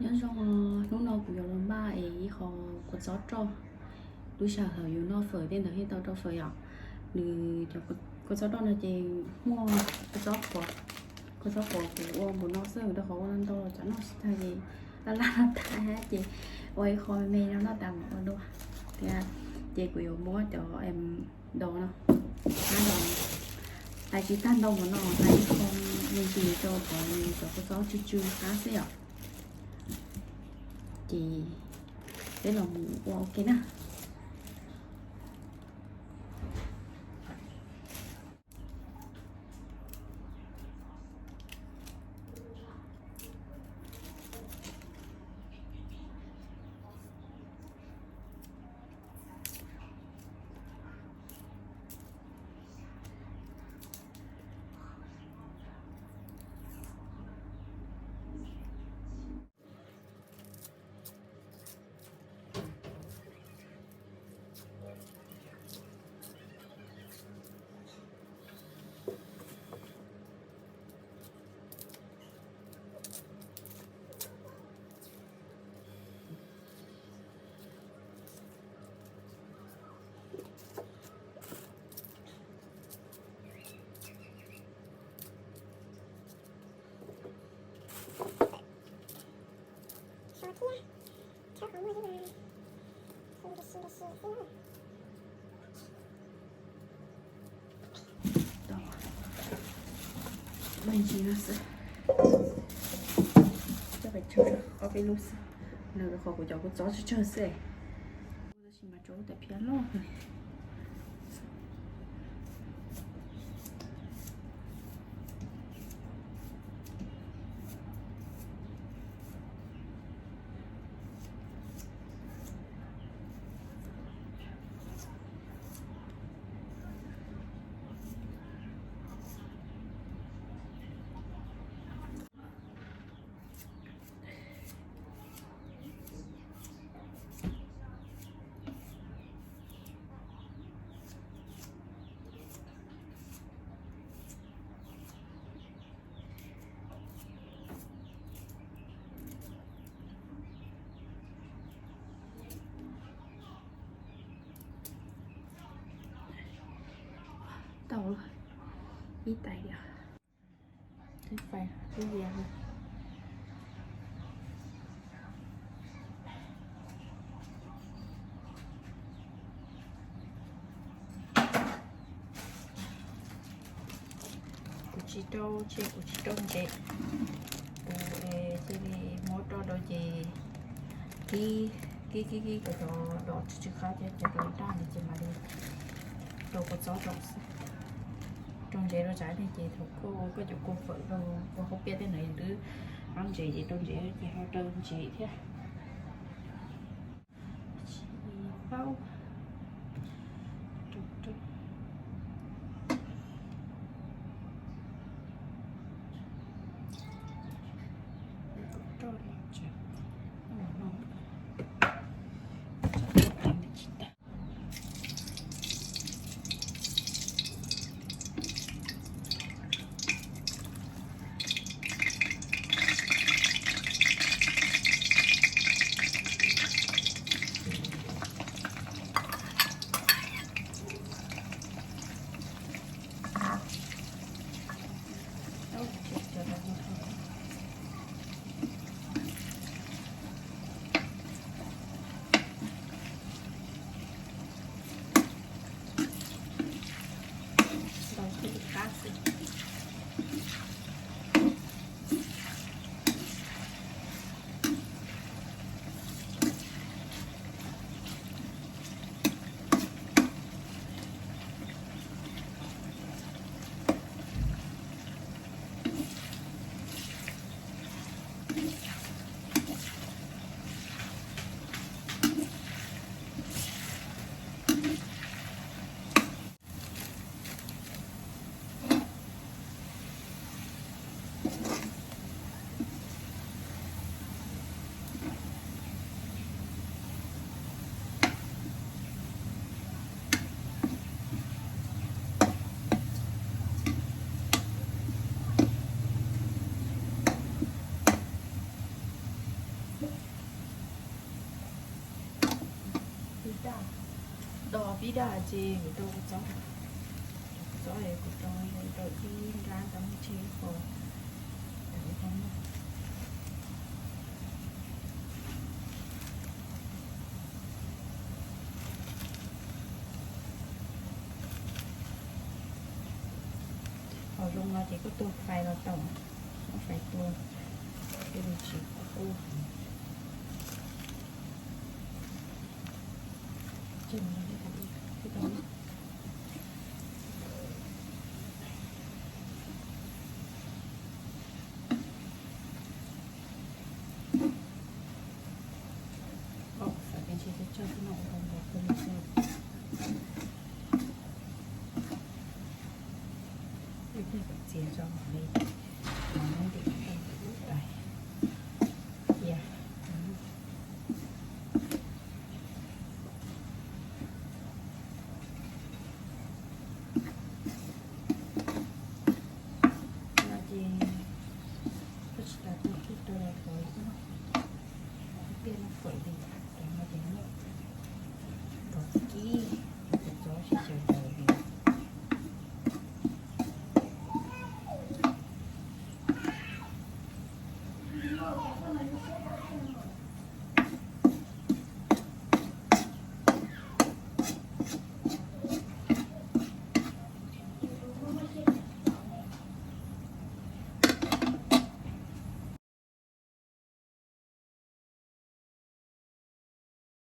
Nyob zoo, hnub no kuv yuav los npaj es ib qho kua txob roj. Lub sij hawm yus noj fawm tej ntawd thiaj tau rau fawm yom. Nws cov kua txob roj no ces muaj kua txob qhuav, kua txob qhuav kuv ua npaum no xwb, rau qhov ua ntau los cov noj tsis tag ces laj laj no tag ces ua ib qho me me no noj tas mam ua dua thiab. Ces kuv yuav muab cov dos no, qab dos, hlais tsis tag ntau npaum no, hlais ib qho me ntsis rau qhov nws cov kua txob tsw tsw qab xwb yom. Ces peb los mus ua ua ke na. Me ntsis no xwb, coj pes tsawg ob peb lub xwb, nws qhov kuv cov kua txob tsawg tsawg xwb. Tab sis mas rau lub tais phiab loj. Tau lawm, ib tais diam. Twb fais twb vias. Kuv tsis rau, tsis, kuv tsis rau ntsev. Kuv cia li muab roj rau ces kib kib kib kib kom cov dos tsw tsw qab thiab cov dos daj no ces mam li rau kua txob rau xwb. Rau ntsev rau tsam no ces thaum koj ua koj cov kua fawm rau ua hauv piaj tej ntawd twb qab ntsev ces rau ntsev ces ho rau ntsev thiab. Tsis paub. Rau, rau. Rau los tsev. Ua no. Tsis tau. Tau pib daj ces kuv tau kua txob, kua txob kuv tau rau ib nrab tau mus tseg ib qho. Qhov zoo no ces koj tua fais los tau, muab fais tua, tua tsis kub. Txiav tso li, mov ntim tau tais, cia. No ces